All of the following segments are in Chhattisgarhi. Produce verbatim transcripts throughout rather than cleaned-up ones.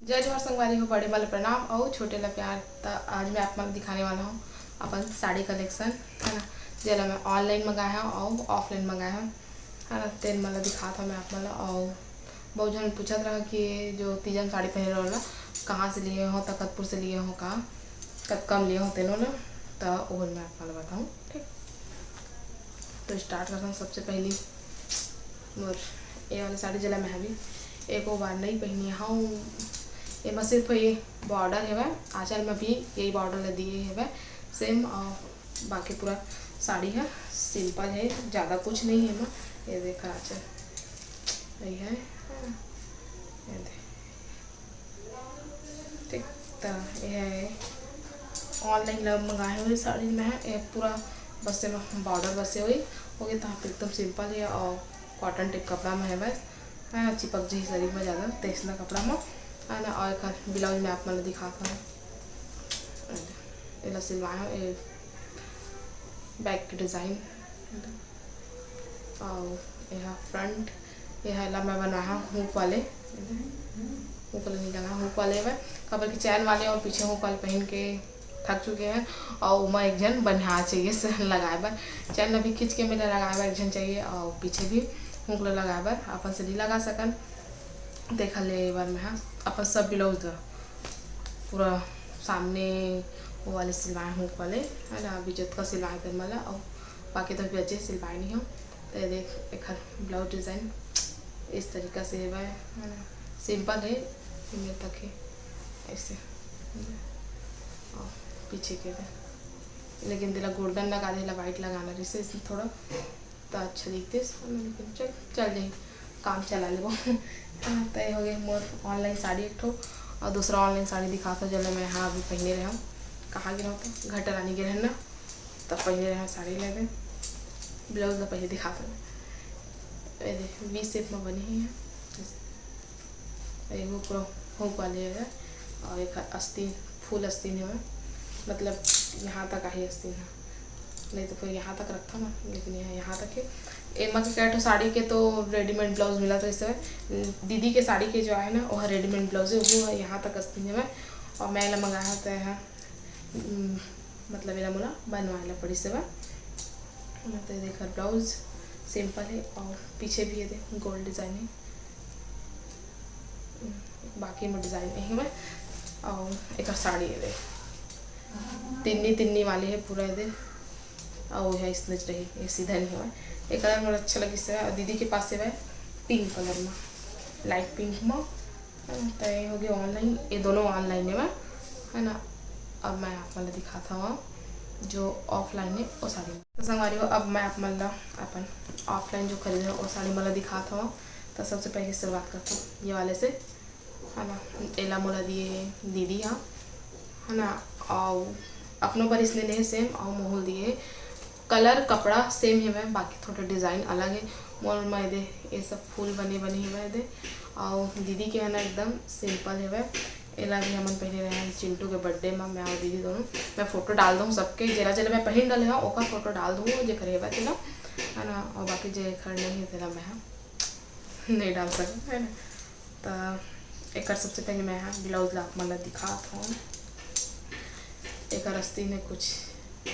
जय जोहार संगवारी हो, बड़े वाला प्रणाम अउ छोटे ला प्यार। त आज मैं आप मन दिखाने वाला हूँ अपन साड़ी कलेक्शन, है ना, जेला मैं ऑनलाइन मंगाए हूँ अउ ऑफलाइन मंगाए हूँ, है ना। तेन मन ला दिखात हूँ मैं आप मन ला। अउ बहुत झन पूछत रहा कि ये जो तीजन साड़ी पहने रहो ला, कहाँ से लिए हो, तखतपुर से लिए हो का, कतका म लिए हो तेनो ला, त ओहन मैं आप मन ला बताऊँ, ठीक। तो स्टार्ट करता हूँ सबसे पहली मोर ये वाला साड़ी, जेला मैं अभी एको बार नहीं पहनी हूँ। एमा सिर्फ ये बॉर्डर हेवय, आंचल में भी यही बॉर्डर ला दिए हेवय सेम, और बाकी पूरा साड़ी है सिंपल है, ज़्यादा कुछ नहीं है एमा। ये देख आंचल यही है, ये देख। ठीक, त ये ऑनलाइन ला मंगाए हुए साड़ी में है, ये पूरा बस एमा बॉर्डर बसे हुई हो गए, तहाँ पे एकदम सिंपल है और कॉटन टाइप कपड़ा में है बस, है ना, चिपक जी शरीर में ज़्यादा, तेसना कपड़ा में, है ना। और एक ब्लाउज में आप मन ला दिखाता हूँ, एला सिलवाए हूँ, ये बैक के डिज़ाइन, और ये फ्रंट, ये ला मैं बनाया हुक वाले, हुक वाले नहीं लगा, हुक वाले में, काबर कि चैन वाले और पीछे हुक वाले पहन के थक चुके हैं, और ओमा एक झन बनिहार चाहिए से लगाए बर। चैन ला भी खींच के मेला लगाए बर एक झन चाहिए, और पीछे भी हुक ला लगाए बर अपन से नहीं लगा सकन। देखा ले, ये बार मैं हा अपन सब ब्लाउज ला पूरा सामने वो वाले सिलवाए हुक वाले, है ना, अभी जतका सिलवाए तेन वाला, और बाकी तो अभी अच्छे सिलवाए नहीं हो। तो ये देख, एक ब्लाउज डिज़ाइन इस तरीका से है, है ना, सिंपल है, फिर तक है ऐसे, और पीछे के दे, लेकिन तेला गोल्डन लगा दे, वाइट लगाना रहिसे इसमें थोड़ा, तो अच्छा दिखते इसमें, लेकिन चल, चल जाए, काम चला लेबो। हाँ, तो ये हो गए मोर ऑनलाइन साड़ी एक ठो, और दूसरा ऑनलाइन साड़ी दिखाता हूँ, जेला मैं हा अभी पहने रहे हूँ। कहाँ गे रहो तो घटा रानी गे रहना, तब पहने रहे साड़ी लेवे, ब्लाउज ला पहले दिखाता हूँ। ये देख, वी शेप में बनी हुई है, ये वो पूरा हुक वाली है, और एक अस्तीन, फुल अस्तीन है, मतलब यहाँ तक आई अस्तीन है, नहीं तो फिर यहाँ तक रखता ना, लेकिन यहाँ, यहाँ तक है। एमा के कई ठो साड़ी के तो रेडीमेड ब्लाउज मिला, तो इस समय दीदी के साड़ी के जो है ना, वो रेडीमेड ब्लाउज है, वो है यहाँ तक अस्तीन है, और मैं ला मंगाया तो है, हम्म, मतलब एला मोला बनवाए ला पड़िस हे। तो ये देख ब्लाउज सिंपल है और पीछे भी ये दे गोल डिजाइन है, बाकी में डिजाइन नहीं है। और एक साड़ी ये दे, तिन्नी तिन्नी वाली है पूरा ये दे, और है इसने रही, ये सीधा नहीं हुआ। ये कलर मोला अच्छा लगिस हे, और दीदी के पास से वह पिंक कलर में, लाइट पिंक में। तो ये हो गया ऑनलाइन, ये दोनों ऑनलाइन है मैं, है ना। अब मैं आप मन ला दिखाता हूँ जो ऑफलाइन है वो साड़ी। तो संगवारी हो, अब मैं आप मन ला अपन ऑफलाइन जो खरीदे हूँ वो साड़ी मन ला दिखाता हूँ। तो सबसे पहले शुरुआत करता हूँ ये वाले से, है ना। एला मोला दिए हे दीदी हा, है ना। और अपनों बर इसने ले सेम, और मोहूल दिए हे। कलर कपड़ा सेम हेवय, बाकी थोड़ा डिजाइन अलग है। मोर में दे ये सब फूल बने बने हेवय दे, और दीदी के है ना एकदम सिंपल हेवय। एला भी हमन पहने रहे हैं चिंटू के बर्थडे में, मैं और दीदी दोनों। मैं फोटो डाल दूँ सबके, जेला जेला मैं पहन डाले हूँ ओकर फोटो डाल दूँ, जेकर हेवय तेला, है ना। और बाकी जेकर नहीं है तेला मैं नहीं डाल सकूँ, है ना। तो एकर सबसे पहले मैं हा ब्लाउज ला आप मन ला दिखात हूँ। एकर अस्तीन है कुछ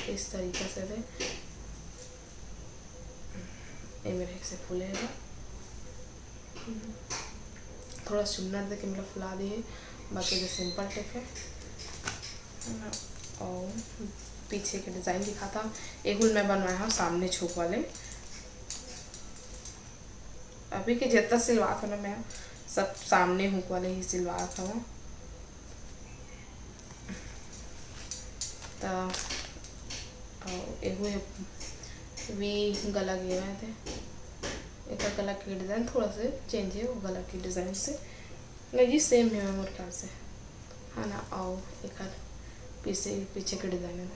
इस तरीका से दे, ये मेरे से फूले है, थोड़ा सुन्नर दे के मतलब फुला दे है, बाकी जो सिंपल टाइप है, है ना। और पीछे के डिजाइन दिखाता हूँ, एगुल मैं बनवाया हूँ सामने छुक वाले। अभी के जितना सिलवात हूँ ना मैं, सब सामने हुक वाले ही सिलवात हूँ। तो एगो वी गला गे रहे थे, एक गला के डिजाइन थोड़ा सा चेंज है वो गला के डिजाइन से, नहीं सेम है मोर ख्याल से, है ना। और एक पीछे पीछे के डिजाइन है,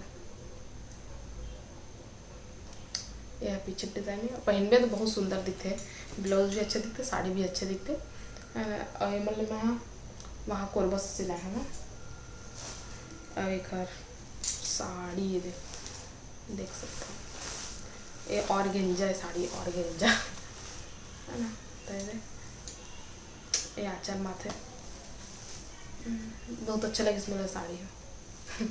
यह पीछे डिजाइन है, पहनबे तो बहुत सुंदर दिखते, ब्लाउज भी अच्छे दिखते, साड़ी भी अच्छे दिखते, है ना। और ये मतलब मैं वहाँ कोरबा से सिला है ना। और एक साड़ी ये देख, देख सकते हो, ये ऑर्गेंजा है साड़ी, ऑर्गेंजा, है ना। तो ये ये आंचल माथे, बहुत अच्छा लगिस मोला साड़ी ह।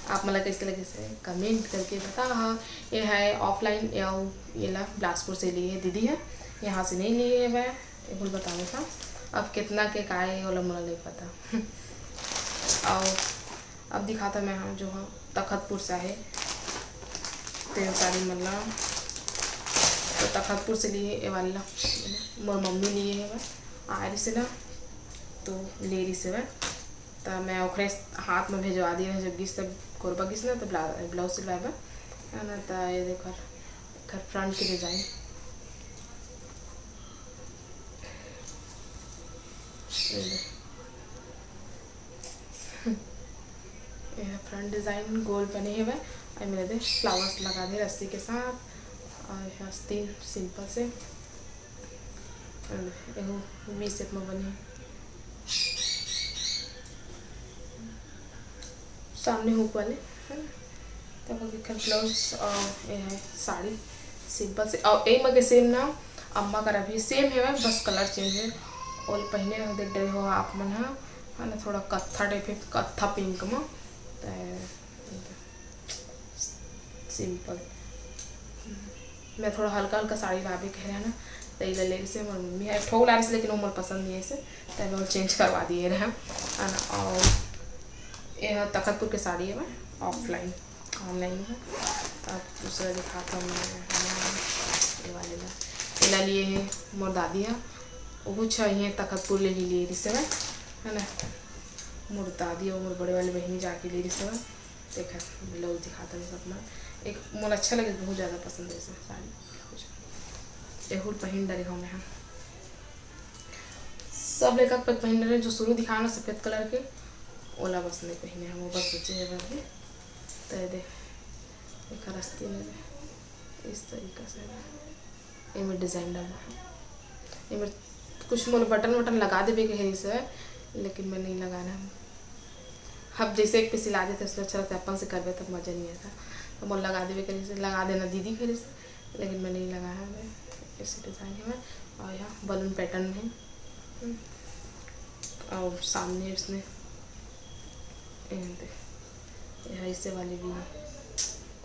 आप मन ला कइसे लगिस हे, comment करके बताहा। ये है offline, ये अउ ये ला बिलासपुर से लिए हे दीदी ह, यहाँ से नहीं लिए हे मैं, ये बोल बतावत हा। अब कितना के का हे, ओला मोला नहीं पता। अउ अब दिखाता मैं, हाँ, जो हाँ तखतपुर से आहे तेन साड़ी मन ला, तो तखतपुर से लिए हे ये वाला, मोर मम्मी लिए हे, मैं आए रहिसे ना, तो ले रहिसे मैं, त मैं ओखरे हाथ में भेजवा दिए रहें, जब गिस तब कोरबा गिस ना, तो ब्ला-, blouse सिलवाए बर, है ना। त ये देखो, एकर front के design, ये दे। ये front design गोल बने हेवय, अउ एमे दे flowers लगा दे रस्सी के साथ, अउ ये आस्तीन simple से, अउ एहू V shape में बने हे। सामने hook वाले, है ना? तब एकर blouse अउ ये है साड़ी simple से, अउ एमा के same ना अम्मा कर अभी same हेवय, बस colour change हे। ओला पहिने रहो, देख डरे हो आप मन ह, है ना, थोड़ा कत्था type हे, कत्था pink म। त simple। मैं थोड़ा हल्का हल्का साड़ी लाबे कहे रहें ना, त एला ले रहिसे मोर मम्मी ह, एक ठो ला रहिसे, लेकिन वो मोर पसंद नहीं आइसे, त मैं ओला change करवा दिए रहें, है ना। अउ ये ह तखतपुर के साड़ी हे, मैं offline, online हे। अब दूसरा दिखाता हूँ मैं, हाँ, ये वाले ला, एला लिए हे मोर दादी ह, वो कुछ ये तखतपुर ले ही लिए रहिसे, है ना, मोर दादी अउ मोर बड़े वाली बहिनी जाके ले रहिसे। देखा, blouse दिखाता हूँ अपना। एक मोला अच्छा लगे, बहुत ज़्यादा पसंद है इसमें साड़ी। एहू ल पहिन डरे हो मैं, हाँ। सब लइका के पहिन डरे, जो शुरू दिखाए ना सफेद colour के, ओला बस नहीं पहिने हम, वो बस बचे हे अभी। तो ये दे, एक आस्तीन में दे, इस तरीका से। एमे design डालना है। एमे कुछ मोला button वटन लगा देबे के हे इसे, लेकिन मैं नहीं लगाना है। अब जैसे एक पे सिला देते, उसमें अच्छा लगता है, अपन से करबे तब मज़ा नहीं आता। तो मोला लगा देबे के इसे, लगा देना दीदी के इसे, लेकिन मैं नहीं लगाया है। ऐसे design है, और यहाँ balloon pattern है। हम्म। और सामने इसने, ये दे, ये ऐसे वाली भी है,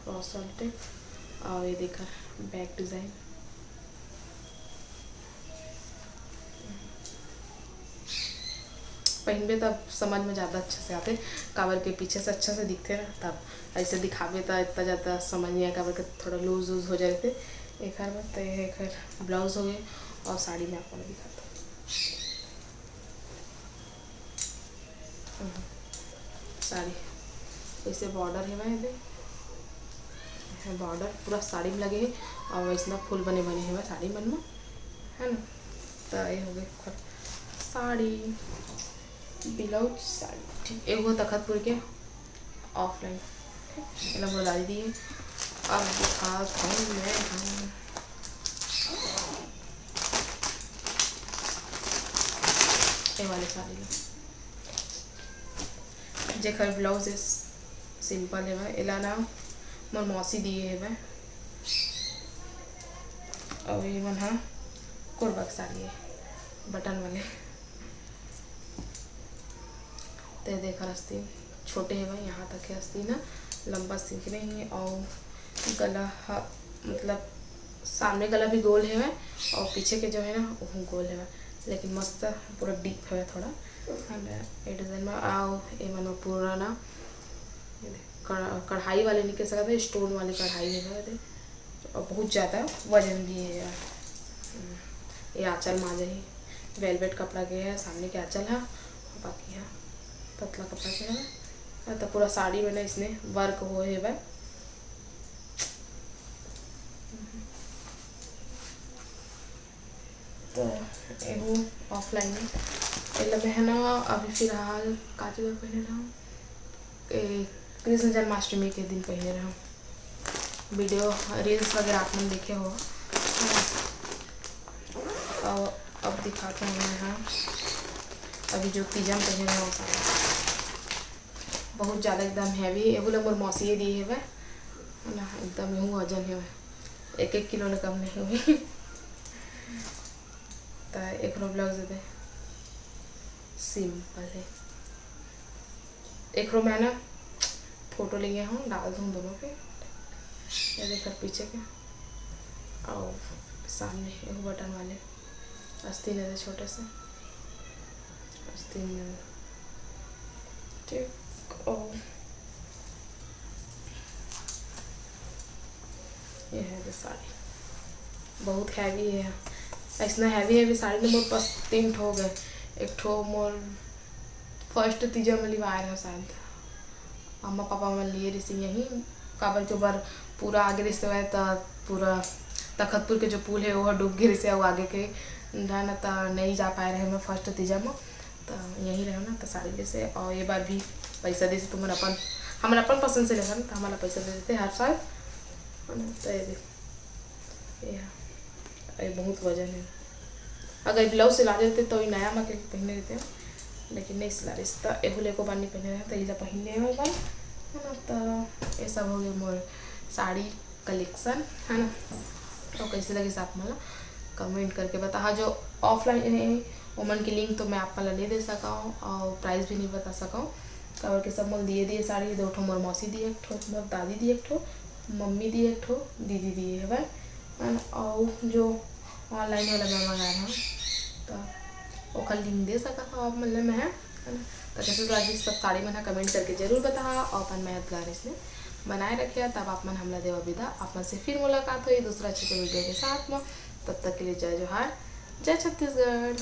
cross वाली type। और ये देखा, back design। पहिनबे तब समझ में ज़्यादा अच्छा से आथे, काबर के पीछे से अच्छा से दिखथे ना, तब ऐसे दिखाबे त इतना ज़्यादा समझ नहीं आए, काबर के थोड़ा loose वूज हो जाथे। एकर बर त ये एकर blouse हो गए और साड़ी में आप मन दिखाता हूँ। साड़ी ऐसे border हेवय, एदे border पूरा साड़ी में लगे हे और वैसना फूल बने बने हेवय साड़ी मन में, है ना। तो ये हो गए साड़ी, blouse, साड़ी, ठीक। एगो तखतपुर के offline, एला मोला डाल दिए। अब दिखात हूँ मैं, हम ये वाले साड़ी ला, जेकर blouse simple हेवय, एला ना मोर मौसी दिए हेवय। अउ ये मन ह कोरबा के साड़ी हे, button वाले। ते देखा आस्तीन छोटे हेवय, यहाँ तक हे आस्तीन ह, लंबा सीख नहीं हे। अउ गला ह, मतलब सामने गला भी गोल हेवय और पीछे के जो है ना वो गोल हेवय, लेकिन मस्त पूरा deep हेवय थोड़ा। And ये design में आओ, ये मन पूरा ना ये देख, कढ़-, कढ़ाई वाले नहीं कह सकते, stone वाली कढ़ाई हेवय। और बहुत ज़्यादा वजन भी हे यार। हम्म, ये आंचल मा जाही, velvet कपड़ा के हे सामने के आंचल हा, बाकी हा पतला कपड़ा के हे। तो पूरा साड़ी में ना इसने work होए हेवय। तो एगो offline में, एला मैं ह ना अभी फिलहाल काजू बर पहिने रहूँ, ए, कृष्ण जन्माष्टमी के दिन पहिने रहूँ। Video, reels वगैरह आप मन देखे हो। और अब दिखाता हूँ मैं, हाँ, अभी जो तीजा में पहिने रहूँ साड़ी, बहुत ज़्यादा एकदम heavy। एगो ले मोर मौसी दिए हेवय, है ना, एकदम एहू वजन हेवय, एक एक किलो ले कम नहीं हुई। तो एकरो blouse दे सिंपल है। एक ठो मैं ना फोटो लिए हूँ, डाल दूँ दोनों के। ये देख, पीछे के और सामने एक बटन वाले आस्तीन है छोटे से आस्तीन। ठीक, और ये है जो साड़ी बहुत हैवी है। ऐसना हैवी हैवी साड़ी में मोर पास तीन ठो हो गए। एक ठो मोर फर्स्ट तीजा में लिवाए रहे शायद, अम्मा पापा मन लिए रिहिस यहीं, काबर के ओबर पूरा आगे रिहिस हवय, त पूरा तखतपुर के जो पुल है वो डूब गे रिहिस, वो आगे के रहे ना, त नहीं जा पाए रहे मैं फर्स्ट तीजा में, त यहीं रहे ना, त साड़ी जैसे। और ये बार भी पैसा दे से तुमन अपन, हमन अपन पसंद से लेथन, त हमन ला पैसा दे देते हर साल। तो ये देख, ये है। ये बहुत वजन है। अगर ब्लाउज सिला देते तो ये नया मा के पहने रहते हैं, लेकिन नहीं सिला रही, तो एहू ले को बार नहीं पहने रहे, तो इला पहन ले हो बार, है ना। तो ये सब हो गए मोर साड़ी कलेक्शन, है ना। तो कैसे लगे आप मन ला कमेंट करके बताहा। जो ऑफलाइन है ओमन के लिंक तो मैं आप मन ला नहीं दे सका हूँ और प्राइस भी नहीं बता सका हूँ, काबर के सब मोर दिए दिए साड़ी, दो ठो मोर मौसी दिए, एक ठो मोर दादी दिए, एक ठो मम्मी दिए, एक ठो दीदी दिए हवय, है ना। और जो ऑनलाइन वाला मैं मंगाए हूँ तो ओकर लिंक दे सकत हव आप मन ले मैं, है ना। तो कैसे लगिस सब साड़ी मन ह कमेंट करके जरूर बताहा और अपन मैं यादगार इसने बनाए रखे, तब आप मन हमला देवा विदा। आप मन से फिर मुलाकात होई दूसरा अच्छे से वीडियो के साथ में। तब तक के लिए जय जोहार, जय छत्तीसगढ़।